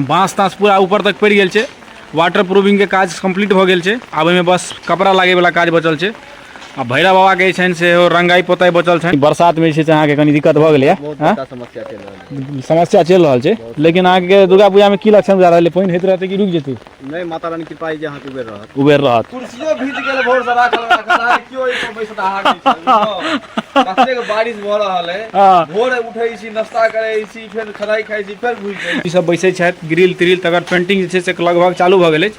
बाँस ताँस पूरा ऊपर तक पड़ि गेल छै। वाटर प्रूफिंगके काज कम्प्लीट भऽ गेल छै। आब ओहिमे बस कपड़ा लागैवला काज बचल छै। आ भैरव बाबाके जे छनि सेहो रंगाइ पोताइ बचल छनि। बरसातमे जे छै से अहाँके कनि दिक्कत भऽ गेलैए। बहुत बड़का समस्या चलि रहल है। समस्या चलि रहल छै, लेकिन अहाँके दुर्गा पूजामे की लक्षण बुझा रहल है? पानि होइत रहतै कि रुकि जेतै? नहि, माता रानी कृपा जे अहाँके उबेर रहत। उबेर रहत। कुर्सियो भीज गेल भोर से राखल राखल, अहाँ केओ एहि पर बैसत अहाँ नहि छल, बुझलहुँ? कतेक बारिश भऽ रहल है। भोरे उठै छी, नाश्ता करै छी, फेर खेनाइ खाइ छी, फेर घुसि जाइ छी। ई सब बैसै छथि, ग्रिल त्रिल तकर पेंटिंग जे छै से लगभग चालू भऽ गेल अछि।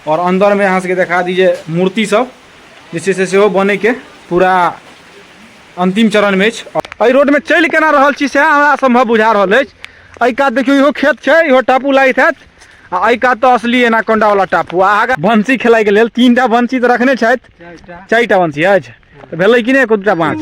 आओर अन्दरमे अहाँ सबके देखा दी जे मूर्ति सब जे छै से सेहो बनैके पूरा अन्तिम चरणमे अछि। एहि रोडमे चलि केना रहल छी सएह हमरा असम्भव बुझा रहल अछि। एहि कात देखियौ इहो खेत छै, इहो टापू लागैत हैत, आ एहि कात तऽ असली एनाकोंडा वाला टापू। आ आगाँ बंसी खेलाइके लेल 3टा बंसी तऽ रखने छथि, 4टा बंसी अछि, तऽ भेलै कि नहि एको दूटा माछ?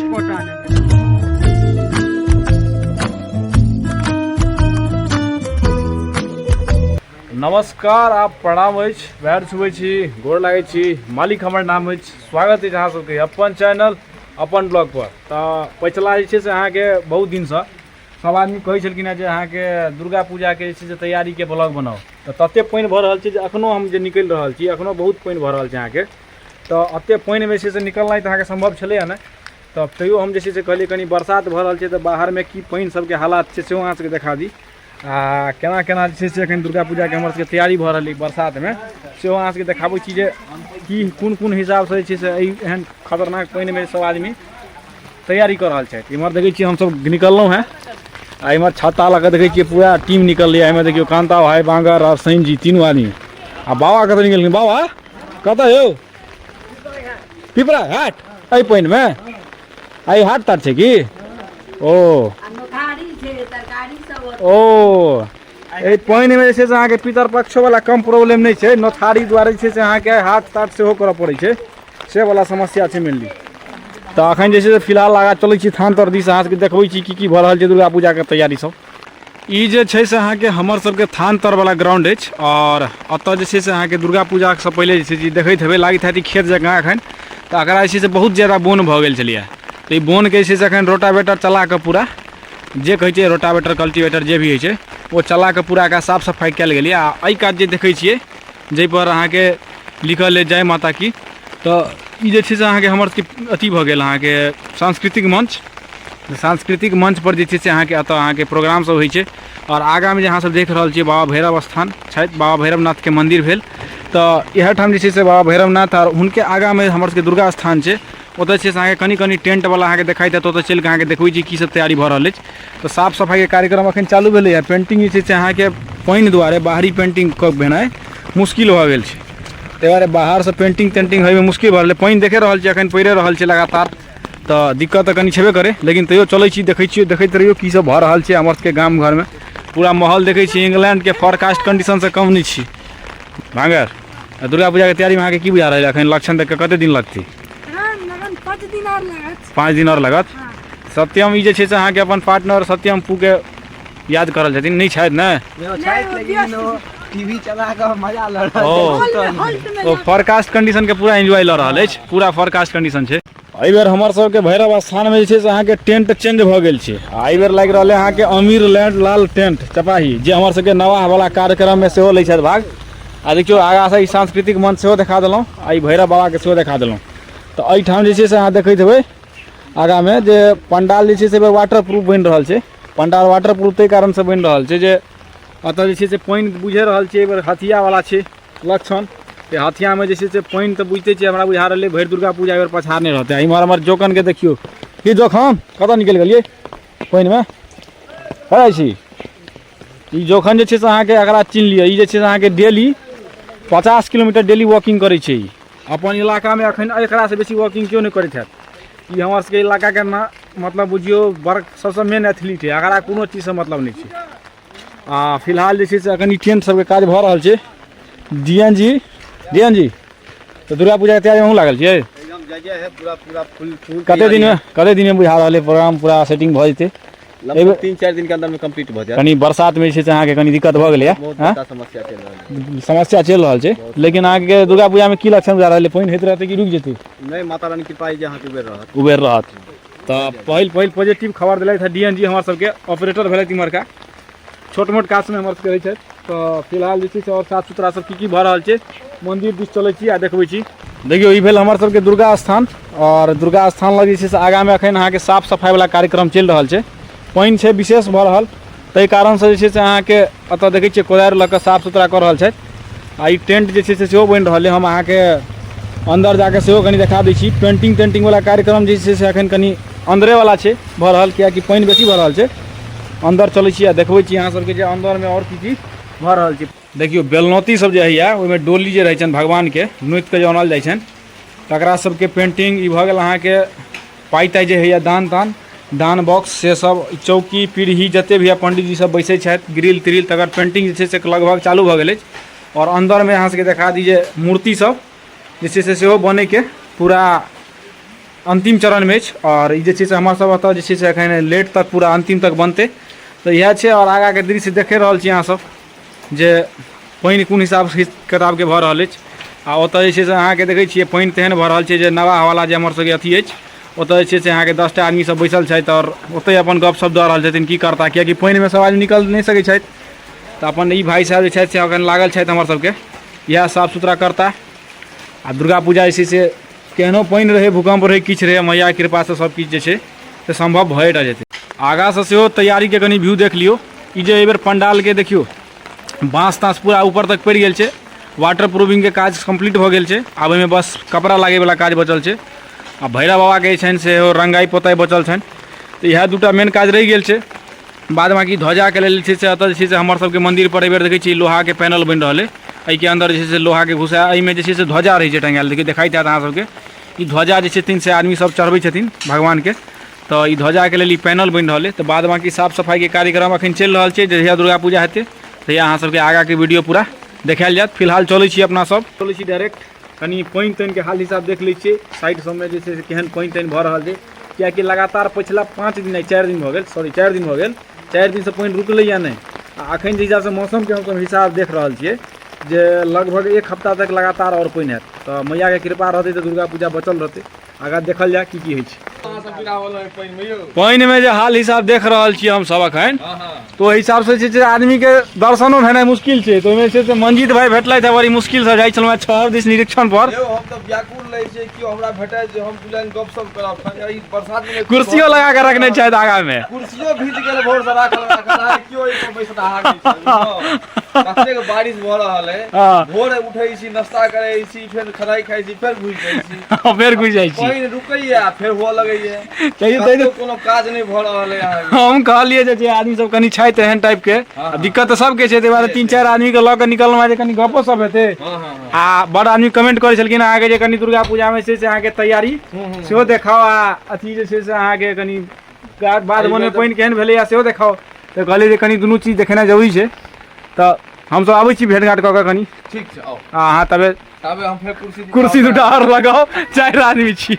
नमस्कार आ प्रणाम अछि, पैर छुबै छी, गोर लागै छी, मालिक हमर नाम अछि। स्वागत अछि अहाँ सबके अपन चैनल अपन ब्लॉग पर। तऽ पछिला जे छै से अहाँके बहुत दिनसँ सब आदमी कहै छलखिन हेँ जे अहाँके दुर्गा पूजाके जे छै से तैयारीके ब्लॉग बनाउ। तऽ ततेक पानि भऽ रहल छै जे एखनो हम जे निकलि रहल छी, एखनो बहुत पानि भऽ रहल छै अहाँके। तऽ एतेक पानिमे जे छै से निकलनाइ तऽ अहाँके सम्भव छलैए नहि, तऽ तैयो हम जे छै से कहलियै कनि बरसात भऽ रहल छै तऽ बाहरमे की पानि सबके हालात छै सेहो अहाँ सबके देखा दी, आ केना केना जे छै से एखन दुर्गा पूजाके हमर सबके तैयारी भऽ रहल अइ बरसातमे सेहो अहाँ सबके देखाबै छी जे की कोन कोन हिसाबसँ जे छै से एहि एहन खतरनाक पानिमे सब आदमी तैयारी कऽ रहल छथि। इम्हर देखै छियै हमसब निकललहुँ हेँ, आ इम्हर छत्ता लऽ कऽ देखै छियै पूरा टीम निकललै। एहिमे देखियौ कान्ता भाइ, बांगर आओर सैन जी तीनू आदमी। आ बाबा कतऽ निकलखिन? बाबा कतऽ यौ? पिपरा घाट एहि पानिमे? आइ हाट ताट छै की? ओ ओ एहि पानिमे जे छै से अहाँके पितर पक्षोवला कम प्रॉब्लम नहि छै। नोथारी दुआरे जे छै से अहाँके हाट ताट सेहो करऽ पड़ै छै, से वला समस्या छै मेनली। तऽ अखन जे छै से फिलहाल आगाँ चलै छी थान तर दिस, अहाँ सबके देखबै छी की की भऽ रहल छै दुर्गा पूजाके तैयारी सब। ई जे छै से अहाँके हमर सबके थान तर वाला ग्राउंड अछि, आओर एतऽ जे छै से अहाँके दुर्गा पूजासँ पहिले जे छै से देखैत हेबै, लागैत हैत ई खेत जकाँ एखन। तऽ एकरा जे छै से बहुत ज्यादा बोन भऽ गेल छलैए, तऽ ई बोनके जे छै से एखन रोटावेटर चला कऽ पूरा जे कहै छै रोटावेटर कल्टीवेटर जे भी होइ छै ओ चला कऽ पूरा एकरा साफ सफाइ कयल गेलैए। आ एहि कात जे देखै छियै जाहिपर अहाँके लिखल अछि जय माता की, तऽ ई जे छै से अहाँके हमर सबके अथी भऽ गेल अहाँके सांस्कृतिक मंच। सांस्कृतिक मंच पर जे छै से अहाँके एतऽ अहाँके प्रोग्राम सब होइ छै। आओर आगाँमे जे अहाँ सब देख रहल छियै बाबा भैरव स्थान छथि, बाबा भैरवनाथके मन्दिर भेल। तऽ इएह ठाम जे छै से बाबा भैरवनाथ आओर हुनके आगाँमे हमर सबके दुर्गा स्थान छै। ओतऽ छै से अहाँके कनि कनि टेंटवला अहाँके देखाइत हैत, ओतऽ चलि कऽ अहाँके देखबै छी की सब तैयारी भऽ रहल अछि। तऽ साफ सफाइके कार्यक्रम एखन चालू भेलैए। पेंटिंग जे छै से अहाँके पानि दुआरे बाहरी पेंटिंग कऽ भेनाइ मुश्किल भऽ गेल छै, ताहि दुआरे बाहरसँ पेंटिंग तेंटिंग होइमे मुश्किल भऽ रहलै। पानि देखे रहल छी एखन पड़िए रहल छै लगातार, तऽ दिक्कत तऽ कनि छेबे करै, लेकिन तैयो चलै छी, देखै छियै, देखैत रहियौ की सब भऽ रहल छै हमर सबके गाम घरमे। पूरा माहौल देखै छी इंग्लैंडके फोरकास्ट कंडीशनसँ कम नहि छी। भाँगर दुर्गा पूजाके तैयारीमे अहाँके की बुझा रहल एखन लक्षण देख कऽ कते दिन लगतै? 5 दिन आओर लागत। सत्यम ई जे छै से अहाँके अपन पार्टनर सत्यम पू के याद कर रहल छथिन, नहि छथि ने? टीवी चला कऽ मजा लऽ रहल ओ फोरकास्ट कंडीशन के पूरा एंजॉय लऽ रहल अछि, पूरा फोरकास्ट कंडीशन छै। एहि बेर हमर सबके भैरव स्थानमे जे छै से अहाँके टेंट चेंज भऽ गेल छै। आ एहि बेर लागि रहल है अहाँके अमीर लैंड लाल टेंट चपाही, जे हमर सबके नवाह वाला कार्यक्रममे सेहो लै छथि भाग। आ देखियौ आगाँसँ ई सांस्कृतिक मंच सेहो देखा देलहुँ, आ ई भैरव बाबाके सेहो देखा देलहुँ। तऽ एहिठाम जे छै से अहाँ देखैत हेबै आगाँमे जे पंडाल जे छै से वाटर प्रूफ बनि रहल छै। पंडाल वाटर प्रूफ ताहि कारणसँ बनि रहल छै जे एतऽ जे छै से पानि बुझि रहल छियै एहि बेर हथियावला छै लक्षण। तऽ हथियामे जे छै से पानि तऽ बुझिते छियै, हमरा बुझा रहलै भरि दुर्गा पूजा एहि बेर पछाड़ नहि रहतै। इम्हर हमर जोकनके देखियौ की जोखन कतऽ निकलि गेलियै पानिमे करै छी। ई जोखन जे छै से अहाँके एकरा चिन्ह लिअ, ई जे छै से अहाँके डेली 50 किलोमीटर डेली वॉकिंग करै छै। ई अपन इलाकामे एखन एकरासँ बेसी वॉकिंग केओ नहि करैत हैत। ई हमर सबके इलाकाके ना मतलब बुझियौ बड़ सबसँ मेन एथलीट है, एकरा कोनो चीजसँ मतलब नहि छै। आ फिलहाल जे छै से एखन ई टेंट सबके काज भऽ रहल छै। D N G, D N G तऽ दुर्गा पूजाके तैयारी अहूँ लागल छियै? कते दिनमे, कते दिनमे बुझा रहल है प्रोग्राम पूरा सेटिंग भऽ जेतै? लगभग 3-4 दिन के अंदर में कंप्लीट भऽ जायत। कनि बरसात में जे छै से अहाँके कनि दिक्कत भऽ गेलैए। बहुत बड़का समस्या चलि रहल है। समस्या चलि रहल छै, लेकिन अहाँके दुर्गा पूजामे की लक्षण बुझा रहल है? पानि होइत रहतै कि रुकि जेतै? नहि, माता रानी कृपा जे अहाँके उबेर रहत। उबेर रहत। तऽ पहिल पहिल पॉजिटिव खबर देलथि हँ डी एन जी, हमर सबके ऑपरेटर भेलथि इम्हरका, छोट मोट काजमे हमर सबके रहै छथि। तऽ फिलहाल जे छै से आओर साफ सुथरा सब की की भऽ रहल छै। मन्दिर दिस चलै छी आ देखबै छी। देखियौ, ई भेल हमर सबके दुर्गा स्थान, आओर दुर्गा स्थान लग जे छै से आगाँमे एखन अहाँके साफ सफाइवला कार्यक्रम चलि रहल छै। पानि छै विशेष भऽ रहल, ताहि कारणसँ जे छै से अहाँके एतऽ देखै छियै कोदारि लऽ कऽ साफ सुथरा कऽ रहल छथि। आ ई टेंट जे छै से सेहो बनि रहल अइ। हम अहाँके अन्दर जाकऽ सेहो कनि देखा दै छी। पेंटिंग तेंटिंगवला कार्यक्रम जे छै से एखन कनि अन्दरेवला छै भऽ रहल, किएकि पानि बेसी भऽ रहल छै। अन्दर चलै छी आ देखबै छी अहाँ सबके जे अन्दरमे आओर की की भऽ रहल छै। देखियौ, बेलनौती सब जे होइए ओहिमे डोली जे रहै छनि भगवानके नोति कऽ जे आनल जाइ छनि, तकरा सबके पेंटिंग ई भऽ गेल। अहाँके पाइ ताइ जे होइए, दान तान, दान बॉक्स, से सब, चौकी पीढ़ी जते भी पंडीजी सब बैसै छथि, ग्रिल त्रिल, तकर पेंटिंग जे छै से लगभग चालू भऽ गेल अछि। आओर अन्दरमे अहाँ सबके देखा दी जे मूर्ति सब जे छै से सेहो बनैके पूरा अन्तिम चरणमे अछि। आओर ई जे छै से हमर सब एतऽ जे छै से एखन लेट तक पूरा अन्तिम तक बनतै। तऽ इएह छै। आओर आगाँके दृश्य देखे रहल छी अहाँ सब जे पानि कोन हिसाब किताबके भऽ रहल अछि। आ ओतऽ जे छै से अहाँके देखै छियै पानि तेहन भऽ रहल छै जे नवाहवला जे हमर सबके अथी अछि, ओतऽ जे छै से अहाँके 10टा आदमी सब बैसल छथि आओर ओतहि अपन गपशप दऽ रहल छथिन की करता, किएकि पानिमे सब आदमी निकल नहि सकै छथि। तऽ अपन ई भाइ साहेब जे छथि से एखन लागल छथि हमर सबके, इएह साफ सुथरा करता। आ दुर्गा पूजा जे छै से केहनो पानि रहै, भूकम्प रहै, किछु रहै, मैयाके कृपासँ सब किछु जे छै से सम्भव भए टा जेतै। आगाँसँ सेहो तैयारीके कनि व्यू देख लियौ। ई जे एहिबेर पंडालके देखियौ, बाँस ताँस पूरा ऊपर तक पड़ि गेल छै, वाटर प्रूफिंगके काज कम्प्लीट भऽ गेल छै। आब ओहिमे बस कपड़ा लागैवला काज बचल छै आ भैरव बाबाके जे छनि सेहो रङ्गाइ पोताइ बचल छनि। तऽ इएह दूटा मेन काज रहि गेल छै। बाद बाँकी ध्वजाके लेल जे छै से एतऽ जे छै से हमर सबके मन्दिरपर एहिबेर देखै छियै लोहाके पैनल बनि रहल अइ। एहिके अन्दर जे छै से लोहाके घुसा एहिमे जे छै से ध्वजा रहै छै टँगायल। देखियौ, देखाइत हैत अहाँ सबके ई ध्वजा जे छथिन से आदमी सब चढ़बै छथिन भगवानके। तऽ ई ध्वजाके लेल ई पैनल बनि रहल अइ। तऽ बाद बाँकी साफ सफाइके कार्यक्रम एखन चलि रहल छै। जहिया दुर्गा पूजा हेतै तहिया अहाँ सबके आगाँके वीडियो पूरा देखायल जायत। फिलहाल चलै छी अपना सब, चलै छी डायरेक्ट कनि पानि तानिके हाल हिसाब देख लै छियै साइड सबमे जे छै से केहन पानि तानि भऽ रहल छै, किएकि लगातार पछिला 5 दिन नहि 4 दिन भऽ गेल, सॉरी 4 दिन भऽ गेल, 4 दिनसँ पानि रुकलैए नहि। आ एखन जे हिसाबसँ मौसमके हमसब हिसाब देख रहल छियै जे लगभग 1 हफ्ता तक लगातार आओर पानि हैत। तऽ मैयाके कृपा रहतै तऽ दुर्गा पूजा बचल रहतै। आगाँ देखल जाय की की होइ छै। पानिमे जे हाल हिसाब देख रहल छियै हमसब एखन, तऽ ओहि हिसाबसँ जे छै आदमीके दर्शनो भेनाइ मुश्किल छै। तऽ ओहिमे जे छै से मंजीत भाई भेटलथि बड़ी मुश्किलसँ। जाइ छलहुँ शहर दिस निरीक्षण पर। हम तऽ व्याकुल रहै छियै केओ हमरा भेटै जे हम दू लाइन गपशप करब। बरसात मे कुर्सियो लगा के रखने छथि आगाँमे। कुर्सियो भीज गेल भोर से राखल राखल, केओ एहि पर बैसत अहाँके। कतेक बारिश भऽ रहल है। भोरे उठै छी, नाश्ता करै छी, फेर खेनाइ खाइ छी, फेर घुसि जाइ छी, फेर घुसि जाइ छी। पानि रुकैया फेर हुअ लगैया, कोनो काज नहि भऽ रहल है। हम कहलियै जे आदमी सब कनि छथि एहन टाइप के, दिक्कत तऽ सबके छै, ताहि दुआरे 3-4 आदमी के लऽ कऽ निकललहुँ जे कनि गपो सब हेतै। आ बड़ आदमी कमेंट करै छलखिन अहाँके जे कनि दुर्गा पूजामे छै से अहाँके तैयारी सेहो देखाउ, आ अथी जे छै से अहाँके कनि बाद मनमे पानि केहन भेलैया सेहो देखाउ। तऽ कहलियै जे कनि दुनू चीज देखेनाइ जरूरी छै। तऽ हमसब आबै छी भेट घाट कऽ कऽ कनि। ठीक छै, आउ। अहाँ तबे तबे हम फेर कुर्सी दूटा आओर लगाउ, 4 आदमी छी।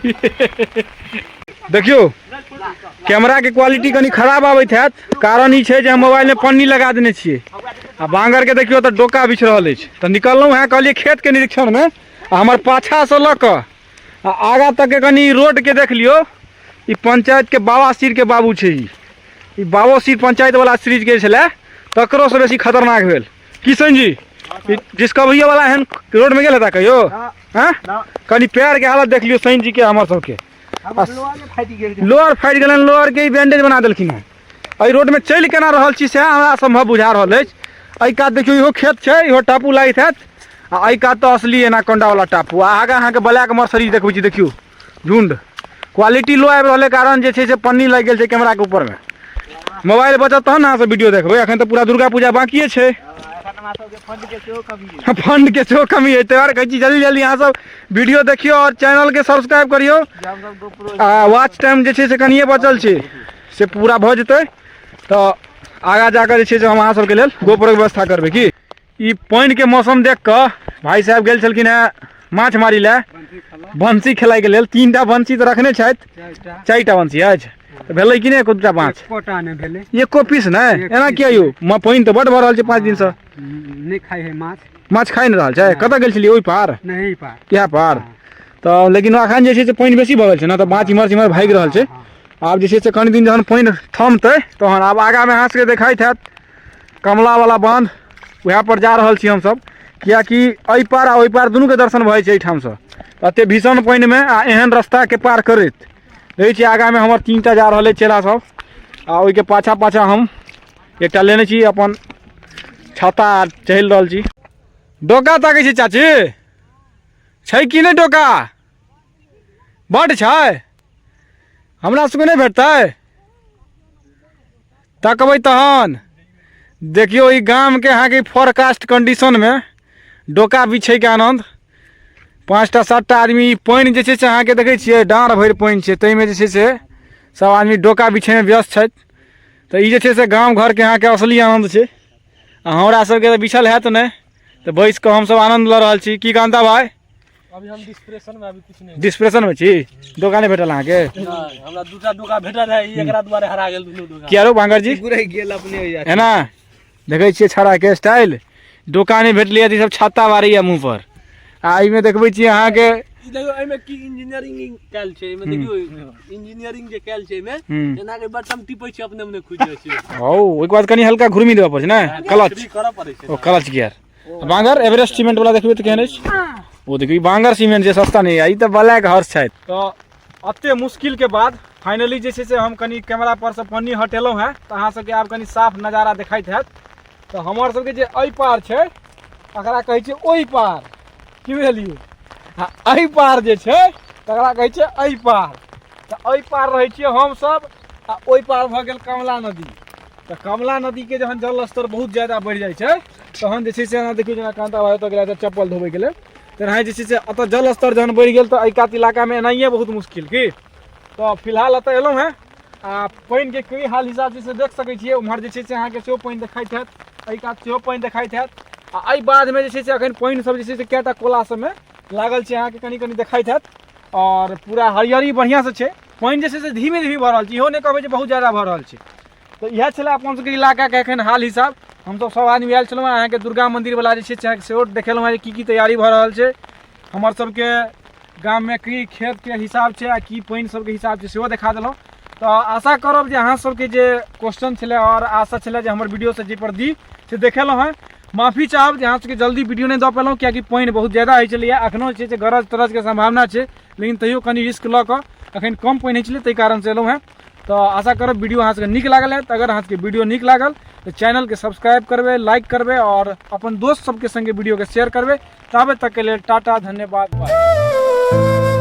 देखियौ, कैमराके क्वालिटी कनि खराब आबैत हैत, कारण ई छै जे हम मोबाइलमे पन्नी लगा देने छियै। आ बांगरके देखियौ तऽ डोका बिछ रहल अछि। तऽ निकललहुँ हेँ, कहलियै खेतके निरीक्षणमे, आ हमर पाछासँ लऽ कऽ आ आगाँ तकके कनि रोडके देख लियौ। ई पंचायतके बाबा सिरके बाबू छै। ई बाबो सिर पंचायतवला सीरीजके छलै, तकरोसँ बेसी खतरनाक भेल। किशन जी, डिस्कवरियो वाला एहन रोडमे गेल हेता कहियो? हँ, कनि पैरके हालत देख लियौ सैन जीके, हमर सबके लोअर फाटि गेलनि, लोअरके ई बैंडेज बना देलखिन हेँ। एहि रोडमे चलि केना रहल छी सएह हमरा सम्भव बुझा रहल अछि। एहि कात देखियौ, इहो खेत छै, इहो टापू लागैत हैत, आ एहि कात तऽ असली एनाकोंडा वाला टापू। आ आगाँ अहाँके ब्लैक मर्सरीज देखबै छी। देखियौ झुंड, क्वालिटी लो आबि रहलै, कारण जे छै से पन्नी लागि गेल छै कैमराके ऊपरमे। मोबाइल बचत तहन ने अहाँ सब वीडियो देखबै। एखन तऽ पूरा दुर्गा पूजा बाँकिए छै, फंडके सेहो कमी है, ताहि दुआरे कहै छी जल्दी जल्दी अहाँ सब वीडियो देखियौ आओर चैनलके सब्सक्राइब करियौ। आ वॉच टाइम जे छै से कनिए बचल छै, से पूरा भऽ जेतै तऽ आगाँ जाकऽ जे छै से हम अहाँ सबके लेल गोप्रोके व्यवस्था करबै। की ई पानिके मौसम देख कऽ भाइ साहेब गेल छलखिन हेँ माछ मारी लए, बंसी खेलाइके लेल। 3टा बंसी तऽ रखने छथि, 4टा बंसी अछि। तऽ भेलै कि नहि एको दूटा माछ? एकोटा नहि भेलै, एको पीस नहि। एना किया यौ? पानि तऽ बड्ड भऽ रहल छै 5 दिनसँ। नहि खाइ है माछ, माछ खाइ नहि रहल छै। कतऽ गेल छलियै? ओहि पार? नहि, पार, इएह पार। तऽ लेकिन एखन जे छै से पानि बेसी भऽ गेल छै ने, तऽ माछ इम्हर इम्हर भागि रहल छै। आब जे छै से कनि दिन जहन पानि थमतै तहन। आब आगाँमे अहाँ सबके देखाइत हैत कमलावला बान्ध। वएह पर जा रहल छी हमसब, कियाकि एहि पार आ ओहि पार दुनूके दर्शन भऽ जाइ छै एहिठामसँ। एते भीषण पानिमे आ एहन रास्ताके पार करैत देखै छियै आगाँमे हमर 3टा जा रहल अछि चेला सब, आ ओहिके पाछाँ पाछाँ हम एकटा लेने छी अपन छाता आ चलि रहल छी। डोका ताकै छी चाची, छै कि नहि डोका? बड्ड छै, हमरा सबके नहि भेटतै? तकबै तहन। देखियौ ई गामके अहाँके फोरकास्ट कंडीशनमे डोका बिछैके आनन्द। 5टा 7टा आदमी पानि जे छै से अहाँके देखै छियै डाँड़ भरि पानि छै, ताहिमे जे छै से सब आदमी डोका बिछैमे व्यस्त छथि। तऽ ई जे छै से गाम घरके अहाँके असली आनन्द छै। आ हमरा सबके तऽ बिछल हैत नहि, तऽ बैस कऽ हमसब आनन्द लऽ रहल छी। की कांता भाई? अभी हम डिस्प्रेशन में, अभी किछु नहि। डिस्प्रेशन में छी? डोका नहि भेटल अहाँके? नहि, हमरा दूटा डोका भेटल है, ई एकरा दुआरे हरा गेल दुनू डोका। किया रो भांगर जी? गुरै गेल अपने हो जात। एना देखै छियै छड़ा के स्टाइल, डोका नहि भेटलै तऽ ई सब छाता मारैया मुँह पर। आ एहिमे देखबै छी अहाँके ई देखियौ एहिमे की इंजीनियरिंग कयल छै, एहिमे देखियौ इंजीनियरिंग जे कयल छै एहिमे, जेना के बटन टिपै छै अपने मने खुजि जाइ छै। ओ ओहिके बाद कनि हल्का घुर्मी देबऽ पड़ै छै ने, क्लच फ्री करऽ पड़ै छै। ओ क्लच गियर। बांगर एवरेस्ट सीमेंट वाला देखबै तऽ केहन अछि? ओ देखियौ बांगर सीमेंट जे सस्ता नहि है, ई तऽ ब्लैक हर्स छथि। तऽ एते मुश्किल के बाद फाइनली जे छै से हम कनि कैमरा पर से पन्नी हटेलहुँ हेँ, तऽ अहाँ सबके आब कनि साफ नजारा देखाइत हैत। तऽ हमर सबके जे एहि पार छै तकरा कहै छै ओहि पार, की बुझलियै? आ एहि पार जे छै तकरा कहै छै एहि पार। तऽ एहि पार रहै छियै हमसब, आ ओहि पार भऽ गेल कमला नदी। तऽ कमला नदीके जहन जल स्तर बहुत ज्यादा बढ़ि जाइ छै तहन जे छै से एना देखियौ जेना कांता भाई ओतऽ गेला चप्पल धोबैके लेल, तेनाही जे छै से एतऽ जल स्तर जहन बढ़ि गेल तऽ एहि कात इलाकामे एनाहिए बहुत मुश्किल। की तऽ फिलहाल एतऽ एलहुँ हेँ आ पानिके की हाल हिसाब छै से देख सकै छियै। उम्हर जे छै से अहाँके सेहो पानि देखाइत हैत, एहि कात सेहो पानि देखाइत हैत। आ एहि बाधमे जे छै से एखन पानि सब जे छै से कएटा कोला सबमे लागल छै, अहाँके कनि कनि देखाइत हैत। आओर पूरा हरियरी बढ़िआँसँ छै, पानि जे छै से धीमे धीमे भऽ रहल छै, इहो नहि कहबै जे बहुत ज्यादा भऽ रहल छै। तऽ इएह छलै अपन सबके इलाकाके एखन हाल हिसाब। हमसब सब आदमी आयल छलहुँ हेँ, अहाँके दुर्गा मन्दिरवला जे छै से सेहो देखेलहुँ हेँ जे की की तैयारी भऽ रहल छै, हमर सबके गाममे की खेतके हिसाब छै आ की पानि सबके हिसाब छै, सेहो देखा देलहुँ। तऽ आशा करब जे अहाँ सबके जे क्वेश्चन छलै आओर आशा छलै जे हमर वीडियो से जाहिपर दी से देखेलहुँ हेँ। माफी चाहब जे अहाँ सबके जल्दी वीडियो नहि दऽ पेलहुँ, कियाकि पानि बहुत ज्यादा होइ छलैए, एखनो जे छै से गरज तरजके सम्भावना छै, लेकिन तैयो कनि रिस्क लऽ कऽ एखन कम पानि होइ छलै ताहि कारणसँ एलहुँ हेँ। तऽ आशा करब वीडियो अहाँ सबके नीक लागल हैत। अगर अहाँ सबके वीडियो नीक लागल तऽ चैनलके सब्सक्राइब करबै, लाइक करबै आओर अपन दोस्त सबके सङ्गे वीडियोके शेयर करबै। ताबे तकके लेल टाटा, धन्यवाद, बाय।